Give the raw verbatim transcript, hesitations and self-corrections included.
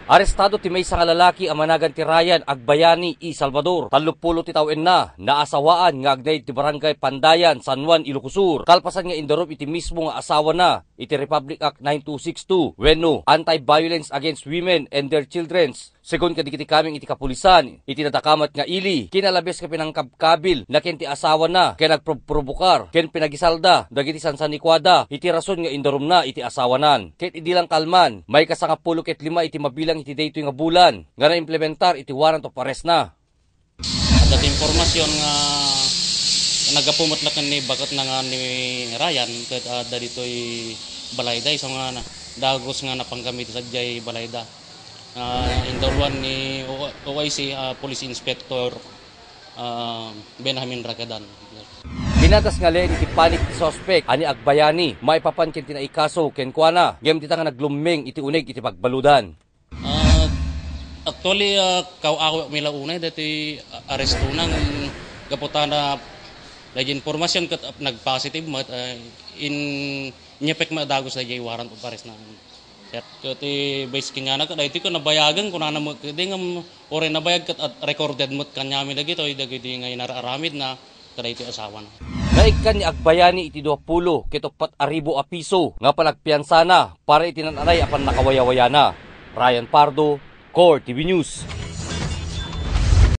Arestado ti maysa nga lalaki a managan ti Ryan Agbayani E. Salvador, tallopulo ti tawenna, naasawaan nga agnaed ti Barangay Pandayan, San Juan, Ilocos Sur, kalpasan nga indarum iti mismo nga asawana iti Republic Act nine two six two wenno Anti-Violence Against Women and Their Children's. Segun kadagiti kameng iti kapulisan, iti nadakamat nga ili, kinalabes nga pinangkabkabilna ken ti asawana ken nagprobprobokar ken pinagisalda dagiti sansanikuada iti rason nga indarumna iti asawanan. Ket idi lang kalman, maikasangapulo ket lima iti mabilang iti daytoy nga bulan nga naimplementar iti warrant of arrest na. Adda ti impormasyon nga naggapu met laeng ni baketna nga ni Ryan ket adda ditoy balayda, isu nga na-, dagus nga napanggam iti sadiay balayda. Ah, indaruan ni O-, O I C, ah, Police Inspector, ah, Benjamin Ragadan. Pinatas nga leen iti panik ti suspek a ni Agbayani maipapan ken ti naikaso kenkuana ngem dita nga naglummeng iti uneg iti pagbaludan. Ah, actually, ah, kaw-, ako mi la unay dati arestona ngem gapu ta na daydi impormasyon ket nagpositive met, ah, in-, inyapek met dagus daydi warrant of arrest na. Ket, ket ti vice kaniana ket daytoy ket nabayagen, kunana met ket di ngem uray nabayag ket at recorded met kaniami dagitoy, dagiti nga inararamidna kadaytoy asawana. Naikkan ni Agbayani iti duapulo ket uppat a ribu a piso nga panagpiansana para iti nananay a pannakawayawayana. Ryan Pardo, Core T V News.